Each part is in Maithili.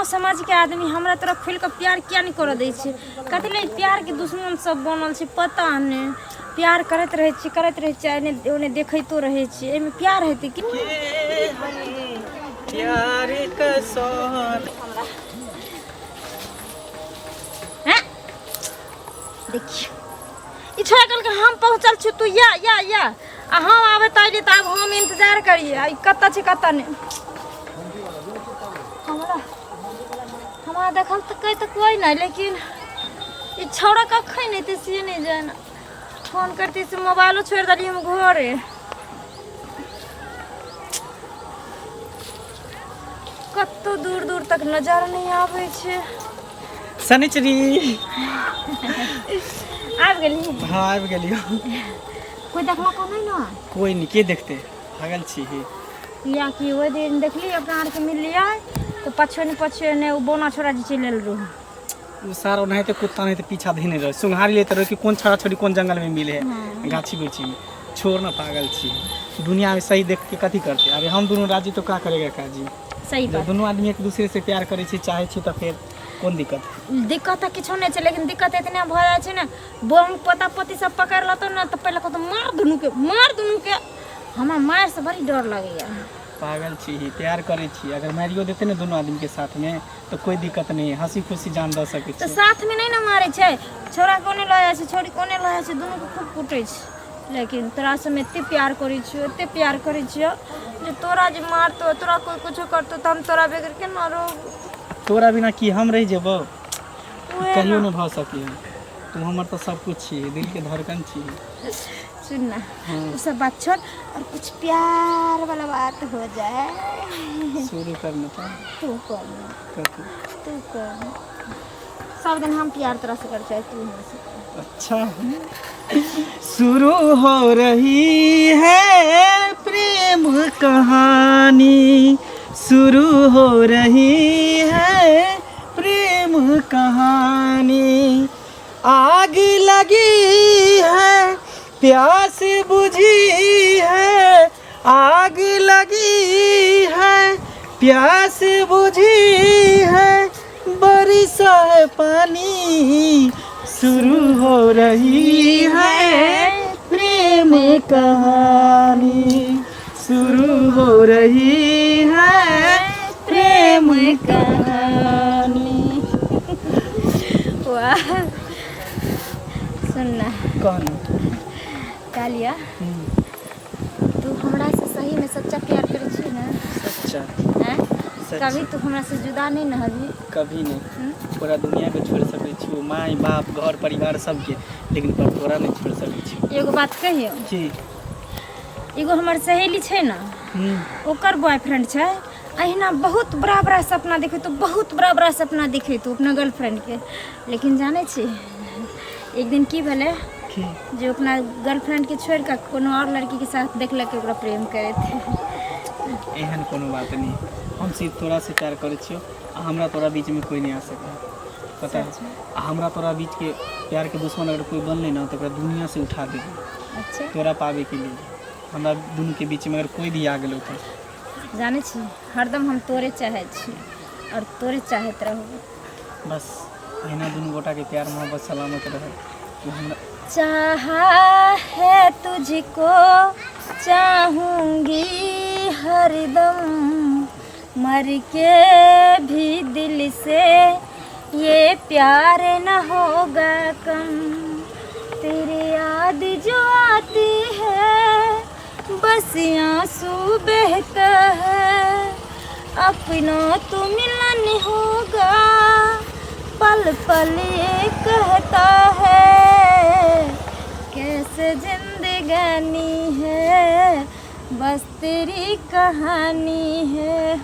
समाजके आदमी हमरा तोरा खुलि कऽ प्यार किया नहि करऽ दै छै? कथी लए प्यारके दुश्मन सब बनल छै पता नहि। प्यार करैत रहै छी, करैत रहै छी, एने ओने देखैतो रहै छी। एहिमे प्यार हेतै की? प्यार का सोहर हैं? देखियौ, ई छोड़ा कहलकै हम पहुँचल छी, तू या या या आ हम आबै तऽ अयली, तऽ आब हम इंतजार करियै। आ ई कतऽ छै कतऽ नहि, हमरा हमरा देखल तऽ कहै तऽ कोइ नहि, लेकिन ई छौड़ा कखन एतै से नहि जान। फोन करती से मोबाइलो छोड़ि देलियै हम घरे। कतौ दूर दूर तक नजर नहि आबै छै। शनिचरी। आबि गेली? हाँ, आबि गेलियो। कोइ देखलको नहि ने? कोई नहीं, के देखते? पागल छी ही। या कि ओहि दिन देखली अपना आरके मिललियै तऽ पछुए ने पछुए ने ओ बोना छोड़ा जे चलि आयल रहू। ओ सार ओनाहिते कुत्ता नहीं पीछा धेने रहे, सुंघारी लेते रहे कि कोन छड़ा छोड़ी कोन जंगल में मिले है, गाछी वृक्षी में। छोड़ ना, पागल छी। दुनिया में सही देख के कथी करते? अरे हम दोनों राजी तो का करेगा काजी? सही जब बात। दोनों आदमी एक दूसरे से प्यार करे छी, चाहे छी, तो फिर कोन दिक्कत? दिक्कत तऽ किछो नहि छै, लेकिन दिक्कत एतने भऽ जाइ छै ने, बम पोता पोती सब पकड़ लेतौ ने तऽ पहिले कहतौ मार दुनूके, मार दुनूके। हमरा मारिसँ बड़ी डर लगैए। पागल छी ही, प्यार करे छी। अगर मारियो देते ने दोनों आदमी के साथ में तो कोई दिक्कत नहीं है, हंसी खुशी जान दऽ सकै तऽ छी। साथमे नहि ने मारै छै, छौड़ा कोने लऽ जाइ छै, छौड़ी कोने लऽ जाइ छै, दुनूके खूब कुटै छै। लेकिन तोरासँ हम एते प्यार करै छियौ, एते प्यार करै छियौ जे तोरा जे मारतौ, तोरा कोइ कुछो करतौ तऽ हम तोरा बगैर केना रहबौ? तोरा बिना की हम रहि जेबौ? उएह कहियो ने। नहि भऽ सकैए। तू हमर तऽ सब कुछ छी, दिल के धड़कन छी। सुन ना, वो सब बात छोड़ और कुछ प्यार वाला बात हो जाए। शुरू करना तो। तू कर ना। कथी? तू कर, सब दिन हम प्यार तोरा से कर चाहे, तू हमरा से कर। अच्छा, शुरू हो रही है प्रेम कहानी, शुरू हो रही है प्रेम कहानी, आग लगी है प्यास बुझी है, आग लगी है प्यास बुझी है, बरसा है पानी, शुरू हो रही है प्रेम कहानी, शुरू हो रही है प्रेम कहानी। वाह, सुन ना। कौन? कालिया, तू हमरा से सही में सच्चा प्यार करै छी ने? सच्चा। हैं? सच्चा। कभी तू हमरा से जुदा नहीं न हबी? कभी नहीं। पूरा दुनिया के छोड़ सकै छी, माय बाप घर परिवार सबके, लेकिन पर तोरा नहीं छोड़ सकै छी। एगो बात कहियो? की? एगो हमर सहेली छै ने, ओकर बॉयफ्रेंड छै, अहिना बहुत बड़ा बड़ा सपना देखेतो, बहुत बड़ा बड़ा सपना देखेतो अपना गर्लफ्रेंड के। लेकिन जानै छी एक दिन की भेलै? की? जे अपना गर्लफ्रेंड के छोड़ि कऽ कोनो आओर लड़की के साथ देखलक ओकरा प्रेम करैत। एहन कोनो बात नहीं, हम सिर्फ तोरा से प्यार करै छियौ आ हमरा तोरा बीचमे कोई नहीं आ सकै, पता है? आ हमरा तोरा बीच के प्यार के दुश्मन अगर कोई बनलै ना तऽ ओकरा दुनिया से उठा देबै। अच्छा। तोरा पाबे के लिए हमरा दुनू के बीच में अगर कोई भी आ गेलो तऽ। जानै छी, हरदम हम तोरे चाहै छी आओर तोरे चाहैत रहू। बस अहिना दुनू गोटा के प्यार मोहब्बत सलामत रहे। तू हमरा चाहा है तुझको, चाहूंगी हरदम, मर के भी दिल से ये प्यार न होगा कम। तेरी याद जो आती है बस आंसू बहता है, अपना तो मिलन होगा पल पल ये कहता है, कैसे जिंदगानी है बस तेरी कहानी है।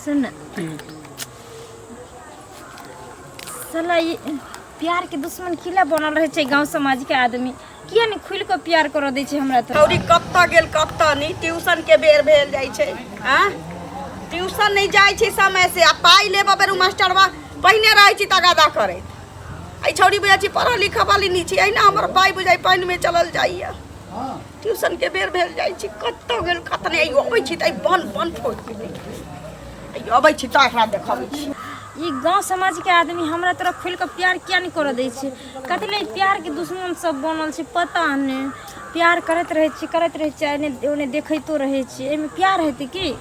सुन। की? साला ई प्यार के दुश्मन किला बनल रहे छै गांव समाज के आदमी? किया नहीं खुल के प्यार कर दै छै हमरा तो? छौड़ी कतऽ गेल कतऽ नहि, ट्यूशन के बेर भेल जाइ छै। आँ, ट्यूशन नहि जाइ छै समय से आ पाइ लेबऽ बेर मास्टरबा पहिने रहै छी तगादा करैत। एहि छौड़ी बुझाइ छी पढ़ऽ लिखऽ वाली नहि छी, एहिना हमर पाइ बुझाइ पानिमे चलल जाइए। ट्यूशन के बेर भेल जाइ छी, कतऽ गेल कतऽ नहि। अबै छी तऽ बन बन फोड़ देबै। अबै छी तऽ एकरा देखबै छी। ई गांव समाज के आदमी हमरा तरफ खुलि कऽ प्यार किया नहि करऽ दै छै? कथी लए प्यार के दुश्मन सब बनल छै पता नहि। प्यार करैत रहै छी, करैत रहै छी, एने ओने देखैतो रहै छी, एहिमे प्यार हेतै की?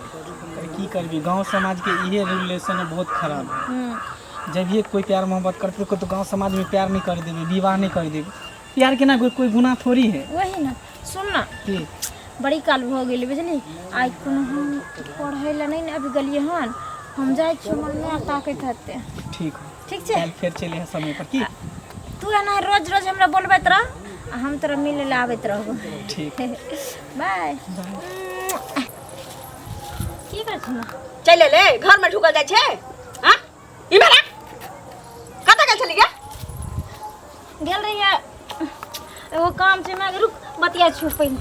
अरे की करबी, गांव समाज के इहे रिलेशन बहुत खराब है। जब ये कोई प्यार मोहब्बत करते तो गांव समाज में प्यार नहीं कर देবে, विवाह नहीं कर देবে। प्यार केना कोई कोई गुनाह थोड़ी है। वही ना, सुन ना। की? बड़ी काल भऽ गेलै बुझली। आइ कोनो हम पढ़ै लए नहि ने अभी गेलियै हन। हम जाइ छी, हमर माय ताकैत हेतै। ठीक हो। ठीक छै। काल्हि फेर चलि समय पर की। तू एना रोज रोज हमरा बोलबैत रह आ हम तोरा मिलै लए आबैत रहबो। ठीक। बाय। की करै छी? चलि एलै, घरमे ढुकल जाइ छै। हाँ, इम्हर आ। कतऽ गेल छली गे? गेल रहियै, एगो काम छै। मैं रुक, बतिया छियौ पहिले।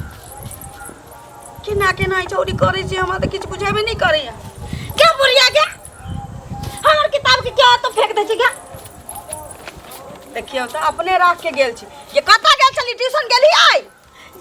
केना केना ई छौड़ी करै छै, हमरा तऽ किछु बुझेबे नहि करैया। क्या बुढ़िया गे, हमर किताब के क्या तो फेंक दै छै गे? देखियौ तऽ, अपने राख के गेल छी। ये कतऽ गेल छली? ट्यूशन गेली आइ?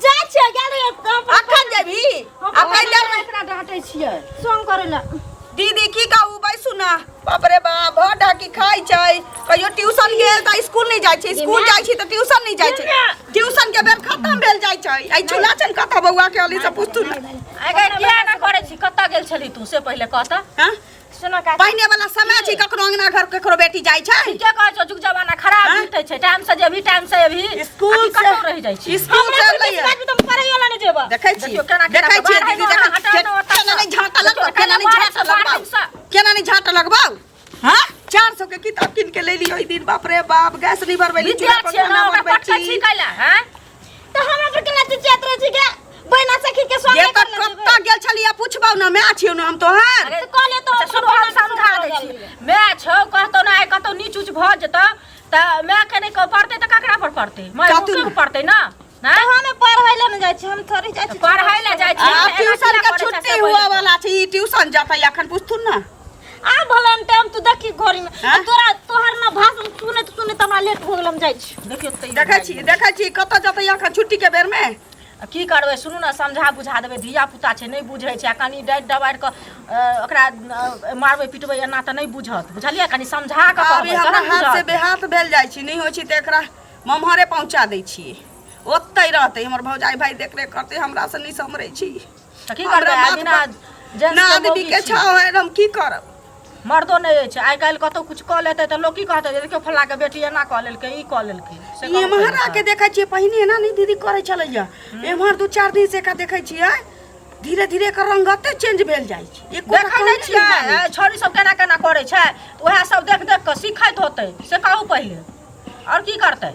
जाइ छियै, गेल रहियै काम पर। अखन जेबही? हम आ कहि देर में एकरा डांटै छियै संग करै लए। दीदी, की कहू, बैसू ना। बाप रे बाप, भर ढाकी खाइ छै। कहियो ट्यूशन गेल तऽ स्कूल नहि जाइ छै, स्कूल जाइ छै तऽ ट्यूशन नहि जाइ छै। ट्यूशन के बेर खत्म भेल जाइ छै। आइ चूल्हा छन कतऽ बौआ के? अली से पूछतू ना। आइ किया एना करै छी? कतऽ गेल छली तू से पहिले कह तऽ। हाँ? सुनो काकी। पहिने वाला समय छै? ककरो अंगना घर ककरो बेटी जाइ छै? ठीके कहै छौ, जुग जमाना खराब। हाँ? बीतै छै, टाइम से जेबही, टाइम से एबही। स्कूल आ कि से कतौ रहि जाइ छी। स्कूल से एलैया। तो पढ़ाई वाला नहीं जेबा। देखै छी। देखियौ केना केना देखै छियै बाढ़ि दीदी, मे देखै हटाउ छियै। ने ओतऽ केना नहि झाँटा लगबौ? देखियौ, केना नहि बाढ़ि झाँटा सँ, लगबौ? बाढ़ि सँ। केना नहि झाँटा लगबौ? हाँ, 400 के किताब कीन के ले लियो ओहि दिन। बाप रे बाप, गैस नहीं भरबैली, विद्या चूल्हा पर छियै खाना ने, ओकरा बनबै पटकै छी। छी कैला हैं? तो हमरा पर केना चिचियात रहे छी गे? बहिना सखी के संग ये तऽ कतऽ गेल छलियै पुछबौ ने? माय छियौ ने हम तोहर। अरे तो कहलियै तो अच्छा सुनू, हम समझा दै छी। माय छौ, कहतौ ने आइ कतौ नीच उच भऽ जेतौ तऽ मायके नहि कहू पड़तै तऽ ककरा पर पड़तै? माय कतौ के पड़तै ने? तो हमें पढ़ै लए नहि जाइ छी, हम थोड़ी जाइ छी। पढ़ै लए जाइ छी। आ एना ट्यूशन किया के करै छै छुट्टी से हुआ पहिले? वाला छै, ई ट्यूशन जतै अखन, पुछथुन ने। आ भलन टाइम तू देखी घड़ी में। हाँ? तोरा तोहर ना भाषण सुनैत सुनैत हमरा लेट हो गेल, हम जाइ छी। देखियौ तैयो देखै छी, देखै छी, कतऽ जतै अखन छुट्टी के बेर में? आ की करबै, सुनू ने, समझा बुझा देबै। धिया पुता छै, नहि बुझै छै। आ कनि डाँटि डबारि कऽ ओकरा मारबै पिटबै एना तऽ नहि बुझत, बुझलियै? कनि समझा कऽ अभी कहबै हमरा तहन हाथ से बुझत। बेहाथ भेल जाइ छी। नहि होइ छै तऽ एकरा मम्हरे पहुँचा दै छियै, ओतहि रहतै। हमर भौजाइ भाइ देखरेख करतै, हमरा से नहि सम्हरै छी। तऽ की हमरा करबै आइ माथ बिना जेंट्स ना के आदमी मौगी के छी। छाव है, हम की करब? मर्दो नहि अछि। आइ काल्हि कतहु किछु कऽ लेतै तऽ लोक की कहतै? जे देखियौ, फल्लाँके बेटी एना कऽ लेलकै, ई कऽ लेलकै। से कहू एम्हर पहिले आके देखै छियै, पहिने एना नहि दीदी करै छलैया। एम्हर 2-4 दिन से एकरा देखै छियै, धीरे धीरे एकर रंगते चेंज भेल जाइ छै। एको देखै नहि छियै छौड़ी सब केना केना करै छै? तऽ उएह सब देख देख कऽ सीखैत होतै, से कहू पहिले। आओर की करतै?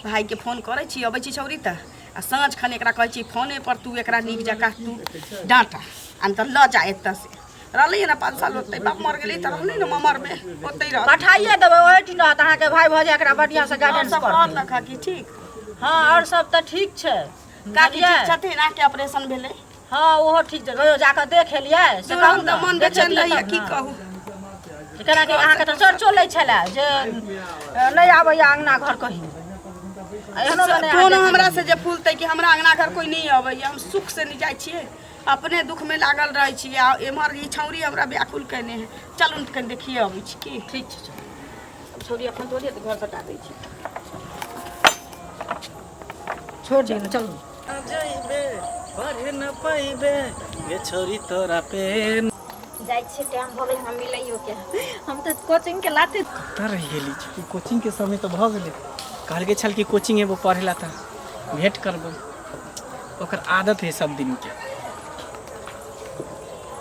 भाई के फोन करै छी, अबै छी छौरी तऽ आ साँझ खन एकरा कहै छी फोने पर, तू एकरा नीक जकाँ तू डाँटा आ नहि तऽ लऽ जा एतऽ से। रहलै ने 5 साल ओतै, बाप मर गेलै तऽ रहलै ने ममरमे, ओतै रहतै। पठाइए देबै, ओहिठिन रहत। अहाँके भाय भऽ जाय, एकरा बढ़िआँसँ गाइडेंस सब करतै। कहत काकी ठीक? हँ, आओर सब तऽ ठीक छै। काकी बुझलियै? ठीक छथिन? अहाँके ऑपरेशन भेलै? हँ, ओहो ठीक छै। कहियो जाकऽ देख एलियै से दूर कहू हम ने। तऽ मन बेचैन देखलियै रहैया तब की ने। कहू। केना कि अहाँके तऽ चर्चो लै छलए जे नहि आबैया अङ्गना घर कहियो। आ एहनो मे नहि अहाँ कोनो देखै हमरा से जे फूलतै कि हमरा अंगना घर कोई नहीं अबैया। हम सुख से नहीं जाइ छियै, अपने दुख में लागल रहै छियै आ एम्हर ई छौरी हमरा व्याकुल केने है। चलू ने, कनि देखिए अबै छी की। ठीक छै, चलू। छौरी अखन थोड़ी तऽ घर सटा दै छी। छोड़ दियौ ने, चलू। जइबे पढ़े न पैबे गे छोरी तोरा पे। जाइ छियै, टाइम भऽ गेल हम मिलैयो के। हम तऽ कोचिंग के लाते कतऽ रहि गेली? कोचिंग के समय तऽ भऽ गेलै। कहलकै छल कि कोचिंग एबो पढ़े ला तऽ भेंट करबो। ओकर आदत है सब दिन के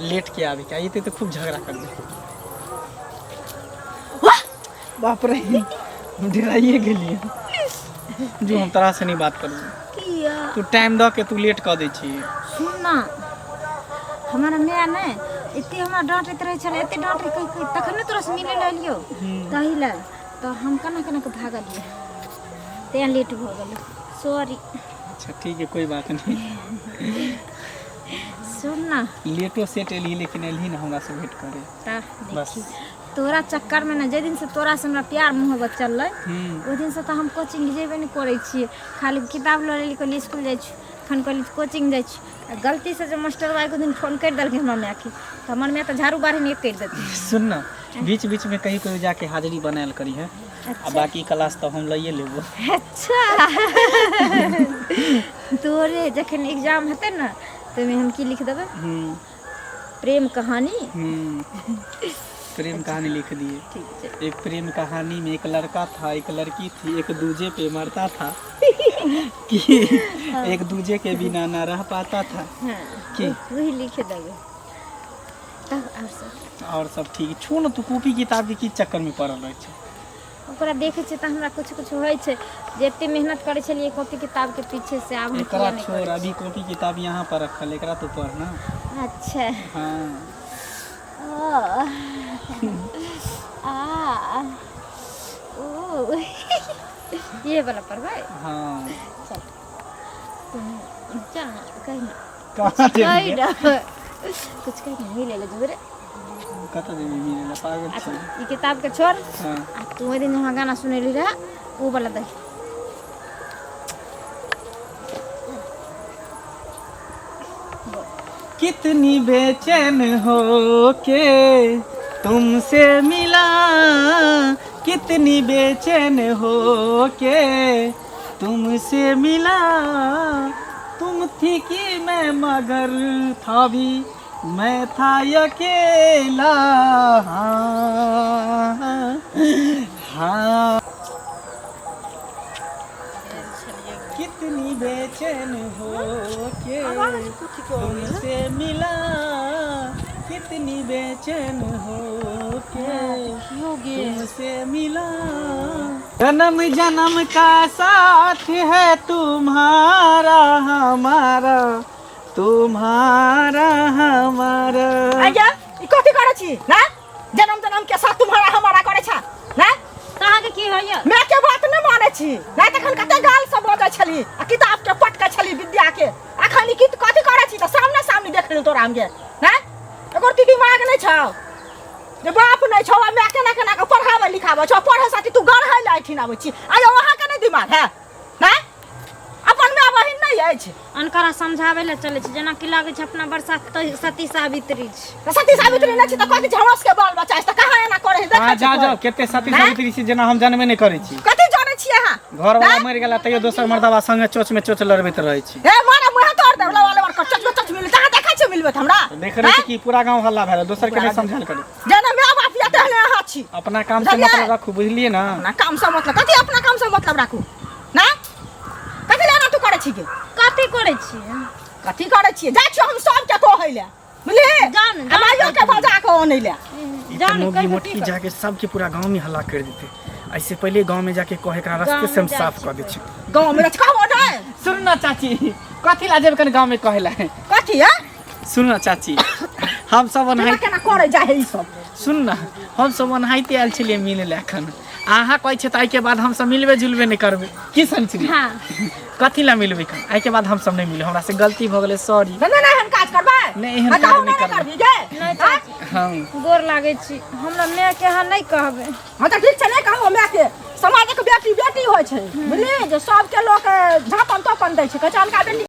लेट के आबे के। अयतै तऽ खूब झगड़ा करबै। बाप रे, हम डराइए गेलियै। जो, हम तोरा से नहीं बात करबो। किया? तू टाइम दऽ के तू लेट कऽ दै छी। सुन ना, हमर माय ने एते हमरा डाँटैत रहै छलै, एते डाँटै कहि कहि, तखने तोरा से मिलै लए एलियौ, ताहि लए तऽ हम केना केना कऽ भागलियै, तेँ लेट भऽ गेलै, सॉरी। अच्छा ठीक है, कोई बात नहीं। सुन ना। लेटो सेट एलही, लेकिन एलही ने हमरा से भेंट करे। तऽ बस। देखी। तोरा चक्करमे ने जाहि दिनसँ तोरासँ हमरा प्यार मोहब्बत चललै ओहि दिनसँ तऽ हम कोचिंग जेबे नहि करै छियै। खाली किताब लऽ लेली, कहलियै इसकुल जाइ छी, खन कहली कोचिंग जाइ छी। आ गलतीसँ जे मास्टरबा एगो दिन फोन करि देलकै हमरा मायके, तऽ हमर माय तऽ झाड़ू बाढ़ि नहि करि देतै। सुन ना, बीच बीच में कहीं कहीं जाके हाजिरी बनायल करी है। आ बाकी क्लास तो हम लइए लेबो। अच्छा, तोरे जखन एग्जाम हेतै ने तऽ ओहिमे हम की लिख देबै? प्रेम कहानी। प्रेम कहानी लिख दिए। ठीक छै। एक प्रेम कहानी में एक लड़का था, एक लड़की थी, एक दूजे पे मरता था कि एक दूजे के बिना ना रह पाता था। की वही लिख देबै तब। आओर सब? और सब ठीक छो ने। तू कॉपी किताब के की चक्कर में पड़ल रहे छै? ओकरा देखै छियै तऽ हमरा कुछ कुछ होइ छै जे एते मेहनत करै छलियै कॉपी किताब के पीछे से, आब हम एकरा किया नहि छोड़ करै? अभी कॉपी किताब यहाँ पर रखल, एकरा तो पढ़ ना। अच्छा। हाँ। ओ आ ओ ये वाला पढ़बै। हाँ। चल चल ना, कही ना। कहाँ कही जेबही? ना, कुछ कही ना, मिले ले जेबै रे। कतऽ जेबही मिले ला? पागल अच्छा छी? ई किताब के छोड़। हाँ। आ तू ओहि दिन हमरा गाना सुनेली रहे, ओ वाला दही। कितनी बेचैन हो के तुमसे मिला, कितनी बेचैन हो के तुमसे मिला, तुम थी कि मैं मगर था भी मैं था अकेला। हाँ हाँ, कितनी बेचैन हो के तुमसे मिला, कितनी बेचैन हो के तुमसे मिला, जन्म जन्म का साथ है तुम्हारा हमारा, तुम्हारा हमारा। आज्ञा, ई कथी करै छी ना? जन्म जन्म के साथ तुम्हारा हमारा करै छा ना? तऽ अहाँके की होइया? माय के बात नहि मानै छी नहि, तखन कते गाल सब बजै छली आ किताब के पटकै छली विद्या के। अखन ई की कथी करै छी? तऽ सामने सामने देख लेलहुँ तोरा हम गे ना। एकर ती दिमाग नहि छौ जे बाप नहि छौ आ माय केना केना के पढ़ाबै लिखाबै छौ, पढ़ै साथी तू गढ़ै लए एहिठिन आबै छी। आ यौ, अहाँके नहि दिमाग है ना? अपन माय बहिन नहि अछि? अनकरा समझाबै लए चलै छै, जेनाकि लागै छै अपना बरसा सती सावित्री छै। तऽ सती सावित्री नहि छी तऽ कथी छै? हमरा सबके बाल बच्चा अछि तऽ कहाँ एना करै है? अहाँ देखै जा छी जाओ, कते सती हैं? सावित्री छी जेना हम जानबे नहि करै छी। कथी जानै छियै अहाँ? घर वाला मरि गेला तैयो दोसर मर्दबा संगे चोच में चोच लड़बैत रहै छी। हे, मारा मुँह तोड़ देब। लवा लवा कर चच चच मिल कहाँ देखै छै मिलबै हमरा? देख रहे छी कि पूरा गांव हल्ला भेल, दोसर के नहि समझायल करू। जेना माय बाप या तेहने अहाँ छी। अपना काम से बुझलियै? मतलब राखू, बुझलियै ना? अपना काम से मतलब कथी? अपना काम से मतलब राखू ना? कथी लए एना तू करै छी गे? कथी करै छियै? कथी करै छियै? जाइ छियै हम सबके कहै लए, बुझलिही? जाउ ने, आ जाउ ने। माइयो के बजा कऽ अनै लए। ई जाउ तऽ ने, मौगी कहियो की मोटकी करबै? जाके सबके पूरा गांव में हल्ला कर देते। ऐसे पहले गांव में जाके कहे, एकरा रास्ते से हम गाँवमे जाइ साफ छी कऽ दै छी। गाँव मे कहबो नहि। सुन ना चाची, कथी ला जेब कन गांव में कहे ला? कथी है? सुन ना चाची, हम सब केना ओनाहि केना करै जाइ है ई सब? सुन ना, हम सब ओनाहिते आयल छलियै मिले ला। एखन अहाँ कहै छियै तऽ एहिके बाद हम सब मिलबे जुलबे नहि करबै की संचरी? हाँ। कथी ला मिलबै एखन? एहिके बाद हम सब नहि मिलबै। हमरा से गलती भऽ गेलै, सॉरी। नहि नहि, एहन काज करबै? नहि, एहन हाँ, काज तऽ नहि नहि करबै। करबी गे? नहि चाची। हाँ। गोर लागै छी, हमरा मायके अहाँ नहि कहबै। हाँ तऽ ठीक छै, नहि कहबो मायके। समाजक बेटी बेटी होइ छै, बुझली? जे सबके लोक झापन तोपन दै छै, कहै छै अनका बेटी।